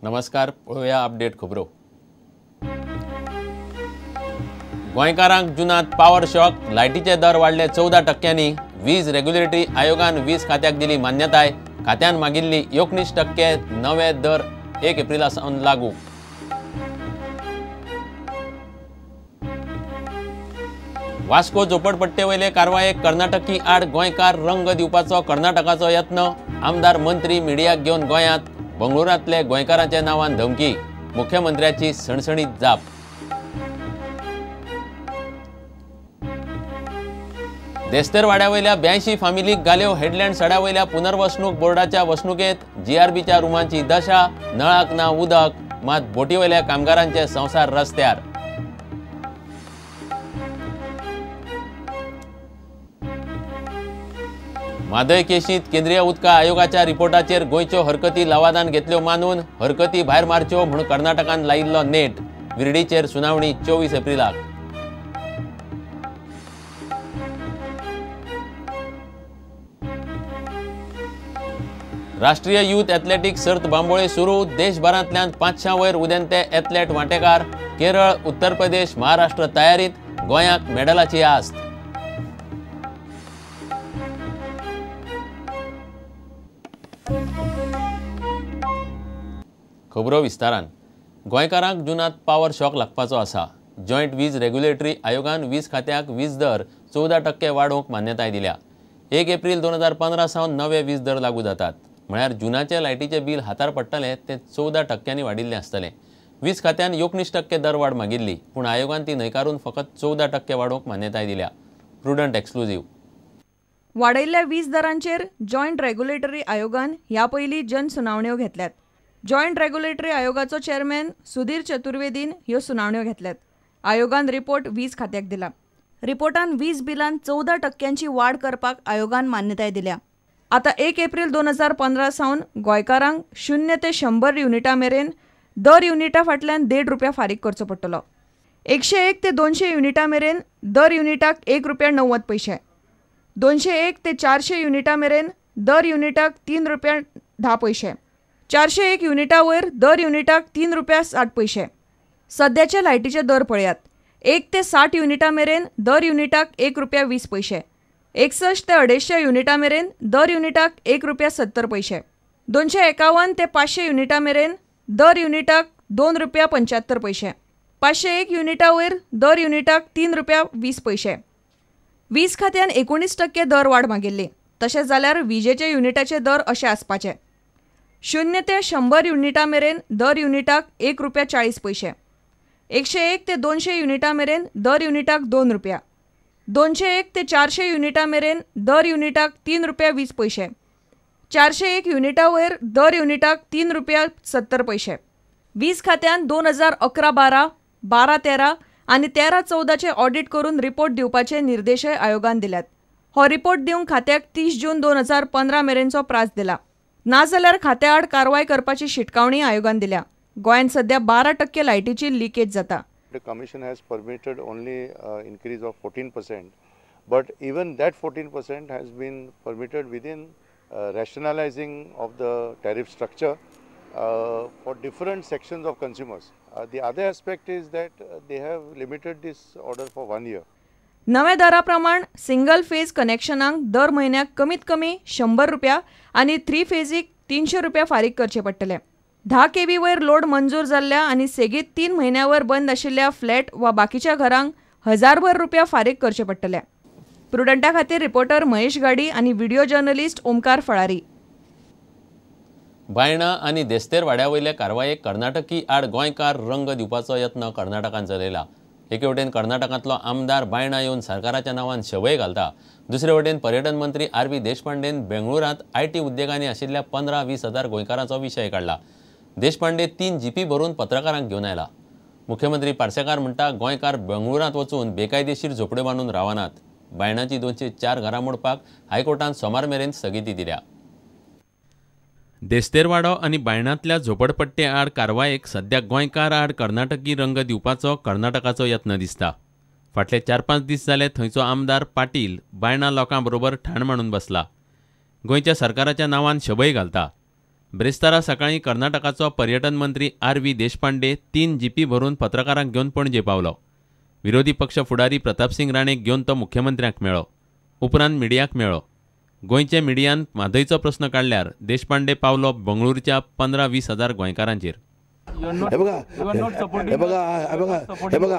नमस्कार, पळोवया अपडेट खबरो. गोंयकारांक जुनांत पावर शॉक, लायटीचे दर वाडले 14%. वीज रेग्युलेटरी आयोगान वीज खात्याक दिली मान्यताय. खात्यान मागिल्ली 19% नवे दर 1 एप्रिला सावन लागू. वास्को झोपडपट्टे वयले कारवायेक कर्नाटकी आड गोंयकार रंग दिवपाचो कर्नाटकाचो यत्न. आमदार मंत्री मिडियाक घेवन गोंयांत, बंगळुरांतले गोंयकारांच्या नांवान धमकी. मुख्यमंत्र्याची सणसणीत जाप. देस्तेरवाड्या वयल्या 82 फामिलीक घाल्यो हेडलँड सड्या वयल्या पुनर्वसणूक बोर्डाच्या वसणुकेंत. जीआरबीच्या रुमांची दशा, नळाक ना उदक, मात बोटी वयल्या कामगारांचे संवसार रस्त्यार. म्हादय केशींत केंद्रीय उदका आयोगाच्या रिपोर्टाचेर गोंयच्यो हरकती लवादान घेतल्यो मानून हरकती भायर मारच्यो म्हूण कर्नाटकान लायिल्लो नेट. विर्डीचेर सुनावणी 24 एप्रिलाक. राष्ट्रीय यूथ एथलेटिक्स सर्त बांबोळे सुरू. देशभरांतल्यान 500 वयर उदेंते एथलेट वांटेकार. केरळ, उत्तर प्रदेश, महाराष्ट्र तयारीत. गोंयाक मेडलाची आस्त. खबरो विस्तारान. गोंयकारांक जुनांत पावर शॉक लागपाचो आसा. जॉयंट वीज रेग्युलेटरी आयोगान वीज खात्याक वीज दर 14% वाडोवंक मान्यताय दिल्या. 1 एप्रिल 2015 सावन नवे वीज दर लागू जातात. म्हळ्यार जुनाचे लायटीचे बील हातार पडटलें तें 14% वाडिल्लें आसतलें. वीज खात्यान 19% दरवाड मागिल्ली, पूण आयोगान ती न्हयकारून फकत 14% वाडोवंक मान्यताय दिल्या. प्रुडंट एक्सक्लुझीव. वाडयल्ल्या वीज दरांचेर जॉयंट रेग्युलेटरी आयोगान ह्या पयलीं जनसुनावण्यो घेतल्यात. जॉयंट रेग्युलेटरी आयोगाचो चेअरमॅन सुधीर चतुर्वेदीन ह्यो सुनावण्यो घेतल्यात. आयोगान रिपोर्ट वीज खात्याक दिला. रिपोर्टान वीज बिलान 14% वाड करपाक आयोगान मान्यताय दिल्या. आतां 1 एप्रिल 2015 सावन गोंयकारांक 0 ते 100 युनिटा मेरेन दर युनिटा फाटल्यान 1.5 रुपया फारीक करचो पडटलो. 101 ते 200 युनिटा मेरेन दर युनिटाक 1 रुपया 90 पयशे, 201 ते 400 युनिटा मेरेन दर युनिटाक 3 रुपया 10 पयशे, 401 युनिटा वयर दर युनिटाक 3 रुपया 60 पयशे. सद्याचे लायटीचे दर पळयात. 1 ते 60 युनिटा मेरेन दर युनिटाक 1 रुपया 20 पयशे, 61 ते 250 युनिटा मेरेन दर युनिटाक 1 रुपया 70 पयशे, 251 ते 500 युनिटा मेरेन दर युनिटाक 2 रुपया 75 पयशे, 501 युनिटा वयर दर युनिटाक 3 रुपया 20 पयशे. वीज खात्यान 19% दर वाड मागिल्ली. तशें जाल्यार विजेचे युनिटाचे दर अशे आसपाचे. 0 ते 100 युनिटा मेरेन दर युनिटाक 1 रुपया 40 पयशे, 101 ते 200 युनिटा मेरेन दर युनिटाक 2 रुपया, 201 ते 400 युनिटा मेरेन दर युनिटाक 3 रुपया 20 पयशे, 401 युनिटा वयर दर युनिटाक 3 रुपया 70 पयशे. वीज खात्यान 2011-12, 12-13 आनी 13-14 ऑडिट करून रिपोर्ट दिवपाचे निर्देशय आयोगान दिल्यात. हो रिपोर्ट दिवंक खात्याक 30 जून 2015 मेरेनचो प्रास दिला. नाजाल्यार खात्या आड कारवाय करपाची शिटकावणी आयोगान दिल्या. गोंयांत सध्या 12% लायटीची लिकेज जाता. The commission has permitted only increase of 14%, but even that 14% has been permitted within rationalizing of the tariff structure for different sections of consumers. The other aspect is that they have limited this order for 1 year. नव्या दरा प्रमाण single phase कनेक्शनांक दर म्हयन्याक कमीत कमी 100 रुपया आनी 3 फेजीक 300 रुपया फारीक करचे पडटले. 10 केव्ही वयर लोड मंजूर जाल्ल्या आनी सेगीत 3 म्हयन्यावर बंद आशिल्ल्या फ्लॅट वा बाकीच्या घरांक 1000 रुपया फारीक करचे पडटले. प्रुडंटा खातीर रिपोर्टर महेश गाडी आनी व्हिडिओ जर्नलिस्ट ओमकार फळारी. बायणा आनी देस्तेरवाड्या वयले कारवायेक कर्नाटकी आड गोंयकार रंग दिवपाचो यत्न कर्नाटकान चलयला. एके वटेन कर्नाटकांतलो आमदार बायणा येवन सरकाराच्या नांवान शवय घालता, दुसरे वटेन पर्यटन मंत्री आर व्ही देशपांडेन बेंगळुरांत IT उद्देगांनी आशिल्ल्या 15-20 हजार गोंयकारांचो विशय काडला. देशपांडे 3 जीपी भरून पत्रकारांक घेवन आयला. मुख्यमंत्री पार्सेकार म्हणटा गोंयकार बेंगळुरांत वचून बेकायदेशीर झोपड्यो बांदून रावनात. बायणाची 204 घरां मोडपाक हायकोर्टान सोमार मेरेन स्थगिती दिल्या. देस्तेरवाडो आनी बायणांतल्या झोपडपट्टे आड कारवायेक सद्या गोंयकार आड कर्नाटकी रंग दिवपाचो कर्नाटकाचो यत्न दिसता. फाटले 4-5 दीस जाले थंयचो आमदार पाटील बायणा लोकां बरोबर ठाण मांडून बसला. गोंयच्या सरकाराच्या नांवान शबय घालता. ब्रेस्तारा सकाळीं कर्नाटकाचो पर्यटन मंत्री आर व्ही देशपांडे 3 जीपी भरून पत्रकारांक घेवन पणजे पावलो. विरोधी पक्ष फुडारी प्रतापसिंग राणेक घेवन तो मुख्यमंत्र्यांक मेळ्ळो. उपरांत मिडियाक मेळ्ळो. गोंयचे मिडियान म्हादयचो प्रस्न काडल्यार देशपांडे पावलो बंगळुरूच्या 15-20 हजार गोंयकारांचेर. हे बघा हे बघा हे बघा हे बघा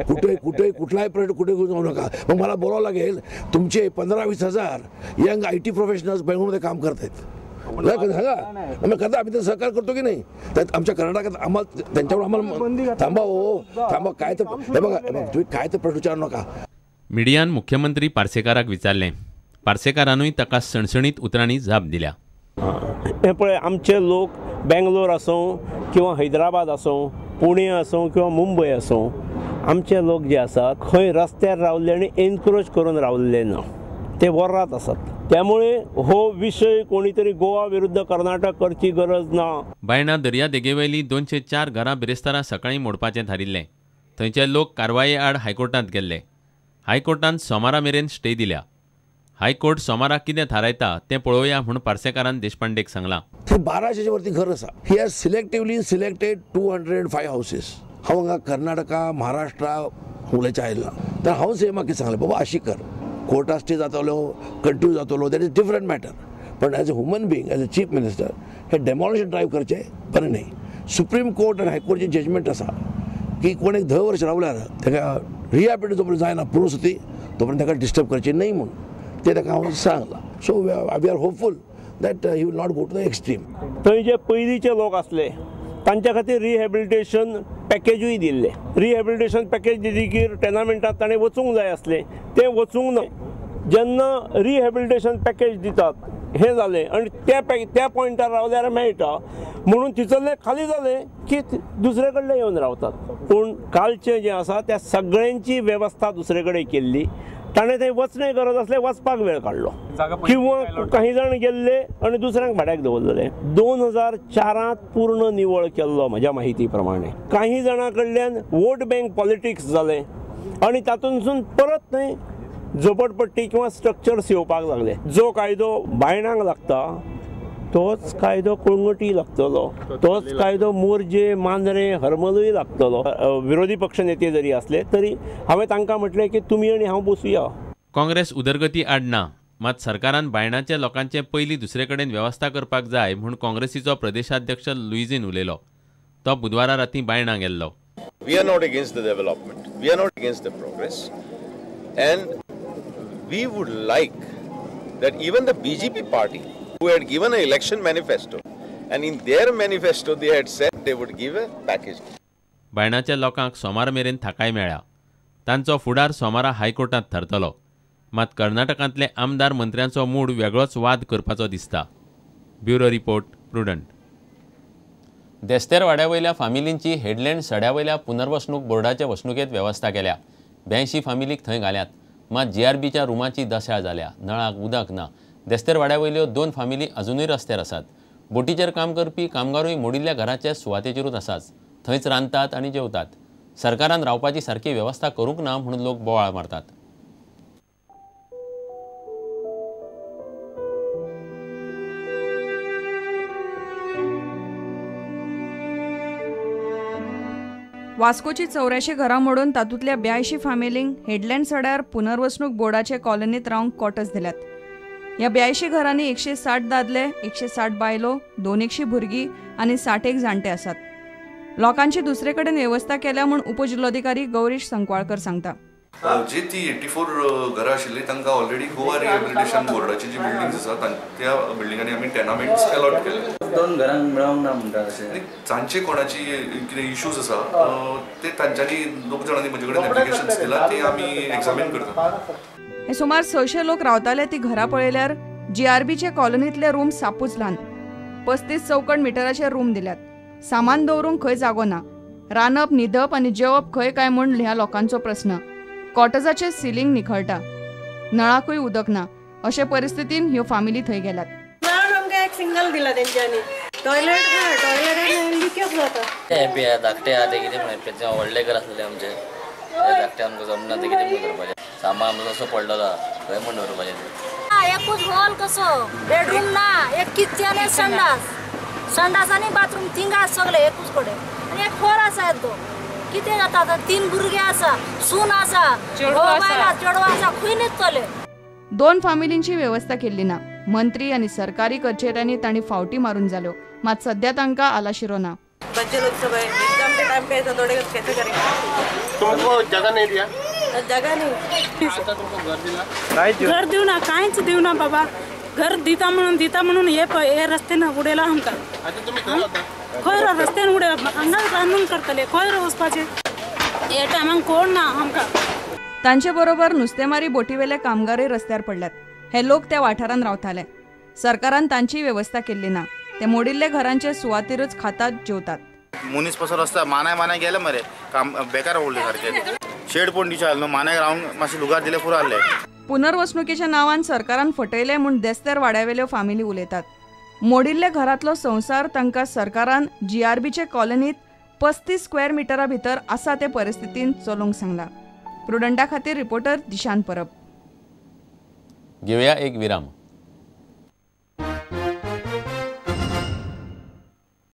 कुठे कुठे कुठलाही प्रश्न कुठे घेऊन जाऊ नका. मग मला बोलावं लागेल तुमचे 15-20 हजार यंग I T professionals बेंगळुरूमध्ये काम करत आहेत. सांगा मग करता आम्ही तर सहकार करतो की नाही. त्यात आमच्या कर्नाटकात आम्हाला त्यांच्यावर आम्हाला थांबा हो थांबा काय तर हे बघा तुम्ही काय तर प्रश्न विचारू नका. मिडियान मुख्यमंत्री पार्सेकाराक विचारलें. पार्सेकारानूय ताका सणसणीत उतरांनी जाप दिल्या. हे पळय आमचे लोक बेंगलोर आसूं किंवा हैदराबाद आसूं, पुणे आसूं किंवा मुंबय आसूं, आमचे लोक जे आसात खंय रस्त्यार रावल्ले आनी एनक्रोच करून रावल्ले ना, ते वरात आसात. त्यामुळे हो विशय कोणी तरी गोवा विरुद्ध कर्नाटक करची गरज ना. बायणा दर्यादेगेवयली 204 घरां बिरेस्तारा सकाळीं मोडपाचें थारिल्लें. थंयचे लोक कारवाये आड हायकोर्टांत गेल्ले. हायकोर्टान सोमारा मेरेन स्टे दिल्या. हायकोर्ट सोमारा कितें थारायता तें पळोवया म्हूण पार्सेकारान देशपांडेक सांगलां. 1200 वरती घर आसा. He has selectively selected 205 houses. हांव हांगा कर्नाटका महाराष्ट्रा उलयचें आयला तर हांव सेमाक कितें सांगलें बाबा अशी कर, कोर्टा स्टे जातलो, कंटिन्यू जातलो, that is different matter. पण as a human being, as a chief minister hey demolition drive करचें बरें न्हय. सुप्रीम कोर्ट आनी हायकोर्टचें जजमेंट आसा की कोण एक 10 वर्स रावल्यार ताका रिहॅबिलिटेट जोपर्यंत जायना पुरोसती तोपर्यंत ताका डिस्टर्ब करचें न्हय म्हूण ते ताका हांव सांगलां. So we are hopeful that he will not go to the extreme. थंय जे पयलींचे लोक आसले तांच्या खातीर रिहॅबिलिटेशन पॅकेजूय दिल्लें. रिहॅबिलिटेशन पॅकेज दितकीर टेनामेंटांत ताणें वचूंक जाय आसलें, तें वचूंक ना. जेन्ना रिहॅबिलिटेशन पॅकेज दितात हें जालें आनी त्या पॉयंटार रावल्यार मेळटा म्हणून थिचरलें खाली जालें की दुसरे कडले येवन रावतात. पूण कालचें जें आसा त्या सगळ्यांची वेवस्था दुसरे कडेन केल्ली. ताणें थंय वचणें गरज आसलें, वचपाक वेळ काडलो किंवा काही जाण गेल्ले आनी दुसऱ्यांक भाड्याक दवरलेले. 2004 पूर्ण निवळ केल्लो म्हज्या माहिती प्रमाणे. काही जाणां कडल्यान वोट बँक पॉलिटिक्स जालें आनी तातूंतसून परत थंय झोपडपट्टी किंवा स्ट्रक्चर्स येवपाक लागले. जो कायदो बायणांक लागता तोच कायदो कळंगटी लागतलो, तोच कायदो मोरजे, मांद्रे, हरमलूय लागतलो. विरोधी पक्ष नेते जरी आसले तरी हांवें तांकां म्हटलें की तुमी आनी हांव बसुया. काँग्रेस उदरगती आड ना, मात सरकारान बायणाच्या लोकांचे पयलीं दुसरे कडेन वेवस्था करपाक जाय म्हूण काँग्रेसीचो प्रदेशाध्यक्ष लुईझीन उलयलो. तो बुधवारा रातीं बायणा गेल्लो. We are not against the development, we are not against the progress, and we would like that even the BJP party, who had given an election manifesto, and in their manifesto they had said they would give a package. बायणाच्या लोकांक सोमार मेरेन थाकाय मेळ्ळ्या. तांचो फुडार सोमारा हायकोर्टांत थारतलो. मात कर्नाटकांतले आमदार मंत्र्यांचो मूड वेगळोच वाद करपाचो दिसता. Bureau report, Prudent. देस्तेरवाड्या वयल्या फामिलींची हेडलँड सड्या वयल्या पुनर्वसणूक बोर्डाचे वसणुकेंत वेवस्था केल्या. 82 फामिलीक थंय घाल्यात. मात जीआरबीच्या रुमाची दशा जाल्या, नळाक उदक ना. देस्तेरवाड्या वयल्यो 2 फामिली अजुनूय रस्त्यार आसात. बोटीचेर काम करपी कामगारूय मोडिल्ल्या घराचे सुवातेचेरूच आसात. थंयच रांदतात आनी जेवतात. सरकारान रावपाची सारकी वेवस्था करूंक ना म्हणून लोक बोवाळ मारतात. वास्कोची 84 घरां मोडून तातूंतल्या 82 फामिलींक हेडलँड सड्यार पुनर्वसणूक बोर्डाचे कॉलनीत रावंक क्वॉर्टर्स दिल्यात. ह्या 82 घरांनी 160 दादले, 160 बायलो, 200 भुरगीं आनी 60 जाणटे आसात. लोकांची दुसरे कडेन वेवस्था केल्या म्हूण उपजिल्लोधिकारी गौरीश संकवाळकर सांगता. जी ती 84 घरां आशिल्ली तांकां ऑलरेडी गोवा रिहॅबिलिटेशन बोर्डाची जी बिल्डिंग्स आसा त्या बिल्डिंगांनी आमी टेनामेंट्स अलॉट केले. 2 घरांक मेळोंक ना म्हणटा अशें तांचे कोणाची कितें इश्यूज आसा ते तांच्यांनी 2 जाणांनी म्हजे कडेन एप्लिकेशन्स दिला ते आमी एग्जामीन करतात. हे सुमार 600 लोक रावताले ती घरां पळयल्यार जीआरबीचे कॉलनीतले रूम सापूच ल्हान. 35 चौकण मिटराचे रूम दिल्यात. सामान दवरूंक खंय जागो ना. रांदप, न्हिदप आनी जेवप खंय काय म्हूण ह्या लोकांचो प्रस्न. कॉटजाचें सिलींग निखळटा, नळाकूय उदक ना. अशे परिस्थितीन ह्यो फामिली थंय गेल्यात. आमकां एक सिंगल दिला तेंच्यांनी. टॉयलेट टॉयलेट लिकेज जाता. धाकटे आहा ते कितें म्हणून व्हडले घर आसलेले आमचे धाकटे आमकां जमना ते कितें म्हणून करपाचें. सामान आमचो तसो पडलेलो आहा खंय म्हूण दवरपाचें. एकूच हॉल कसो, बेडरूम ना, एक किचन, एक संडास, संडास आनी बाथरूम थिंगा सगळे एकूच कडेन आनी एक खोर आसा येदो. कितें जाता आतां? 3 भुरगे आसा, सून आसा, चेडवां आसा, खंय न्हिदतले? 2 फामिलींची वेवस्था केल्ली ना. मंत्री आनी सरकारी कचेऱ्यांनी तांणी फावटी मारून जाल्यो, मात सध्या तांकां आलाशिरो ना. बच्चे लोग सब एग्जाम के टाइम पे ऐसा दौड़ेगा तो कैसे करेंगे? तुमको जगह नहीं दिया? जगह नहीं. आता तुमको घर दिला? घर दिव ना, कांयच दिव ना बाबा. घर दिता म्हणून हे रस्त्यान उडयला आमकां. खंय रस्त्यान उडयला, हांगा रांदून करतले, खंय वचपाचें? हे टायमाक कोण ना आमकां. तांचे बरोबर नुस्तेमारी बोटीवेले कामगारय रस्त्यार पडल्यात. हे लोक त्या वाठारांत रावताले. सरकारान तांची वेवस्था केल्ली ना. ते मोडिल्ले घरांचे सुवातीरच खातात, जेवतात. मनीस पसर रस्ता मानाय मानाय गेले मरे, काम बेकार उरले सारखे. शेड पण दिवचे न्हू, मानाय रावंक मातशें लुगार दिले पुरो आसले. पुनर्वसणुकेच्या नांवान सरकारान फटयले म्हूण देस्तेर वाड्यावेल्यो फामिली उलयतात. मोडिल्ले घरांतलो संवसार तांकां सरकारान जीआरबीचे कॉलनीत 35 स्क्वेअर मिटरा भितर आसा ते परिस्थितीन चलोवंक सांगला. प्रुडंटा खातीर रिपोर्टर दिशान परब. घेवया एक विराम.